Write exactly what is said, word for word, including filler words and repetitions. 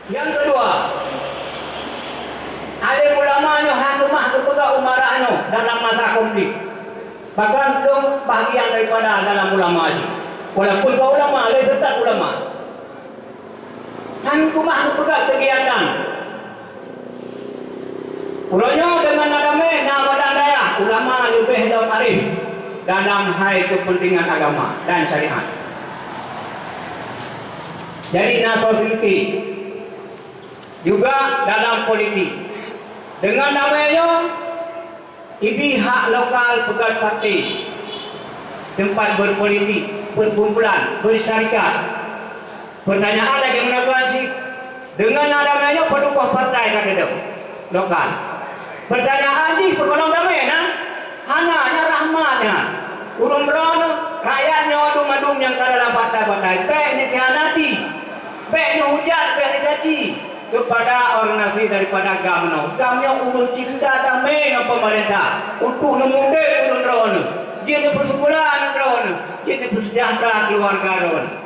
Nyang keudua, alim ulama nyoe hana keumah geupeugah umarah nyoe dalam masa konflik. Bahkan lôn bahagian daripada dalam ulama sih. Walaupun bukan ulama, lé seutôt ulama. Hana keumah geupeugah keugiatan. Uroe nyoe deungon na damé na badan dayah, ulama leubeh lom arif dalam hai keupeuntengan agama dan syariat. Jadi na soe seuleuti juga dalam politik. Deungon damé nyoe, ibi hak lokal peugöt parti, teumpat berpolitik, berkumpulan, bersyarikat. Peutanyaan lagèe meunan cit, deungon na damé nyoe peutukoh partai ka teudong lokal. Peutanyaan jih, sigohlom damé na? Hana, nyan rahmat nyan. Ureueng droeneuh, rakyat nyoe dum mandum nyang ka dalam partai-partai, bèk neukhianati, bèk neuhujat, bèk neucaci kepada organisasi daripada GAM nyoe. GAM nyoe ureueng cinta damé ngon peumeurintah, untuk neumudép ureueng droeneuh, jeuet neupeuseukolah aneuk droeneuh, jeuet neupeuseujahtra keuluwarga droeneuh.